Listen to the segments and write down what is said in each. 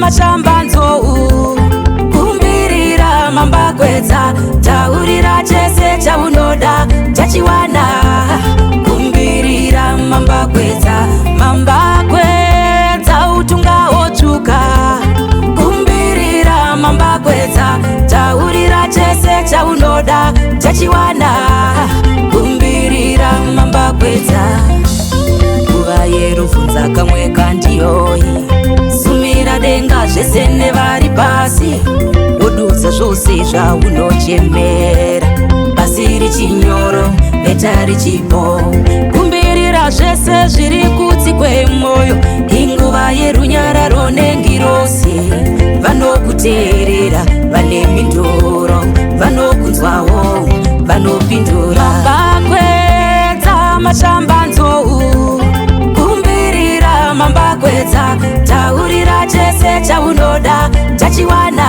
mashambanzou, kumbirira mambakwedza, taurira chese chaunoda chachiwana. Kumbirira mambakwedza, mambakwedza utungawotsvuka. Kumbirira mambakwedza, taurira chese chaunoda chachiwana. Kumbirira mambakwedza. Nguva yerubvunza kamwe kandiyoyi, sumira denga zvese nevari pasi, wodudza zvose zvaunochemera. Pasi richinyoro, beta richipo, kumbirira zvese zviri kutsi kwemwoyo. Inguva yerunyararo nengirosi vanokuteerera, vane mhinduro, vanokunzwawo, vanopindura. Mambakwedza mashambanzou, kumbirira mambakwedza, taurira chese chaunoda chachiwana.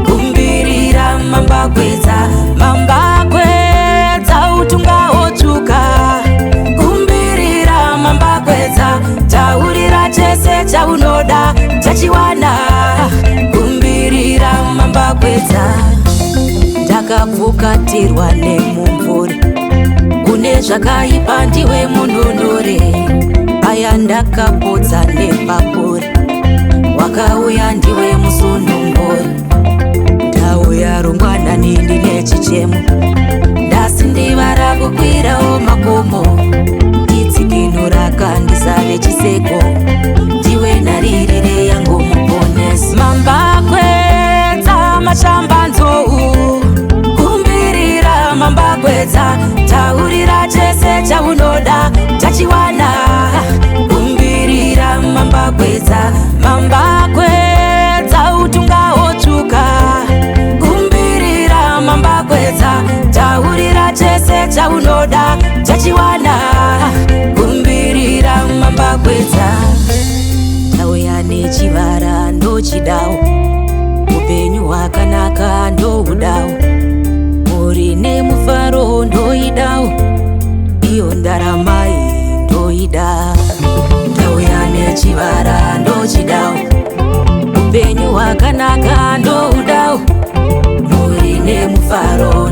Kumbirira mambakwedza, mambakwedza utungawotsvuka. Kumbirira mambakwedza, taurira chese chaunoda chachiwana. Kumbirira mambakwedza. Ndakapfukatirwa nemumvuri une zvakaipa, ndiwe mununuri. Aya ndakapotsa nepapuri, wakauya ndiwe musununguri. Ndauya rungwanani ndine chichemo, ndasindivara kukwirawo makomo. Ndidzikinura kandisave chiseko, ndiwe nharirire yangu muponesi. Mambakwedza mashambanzou, kumbirira mambakwedza, taurira chese chaunoda chachiwana. Kumbirira mambakwedza, mambakwedza utungawotsvuka. Kumbirira mambakwedza, taurira chese chaunoda chachiwana. Kumbirira mambakwedza. Ndauya nechivara ndochidawo, upenyu hwakanaka ndohudawo, mhuri nemufaro ndoidawo, iyo ndarama iyi ndoida. Ndauya nechivara ndochidawo, upenyu hwakanaka ndohudawo, mhuri nemufaro.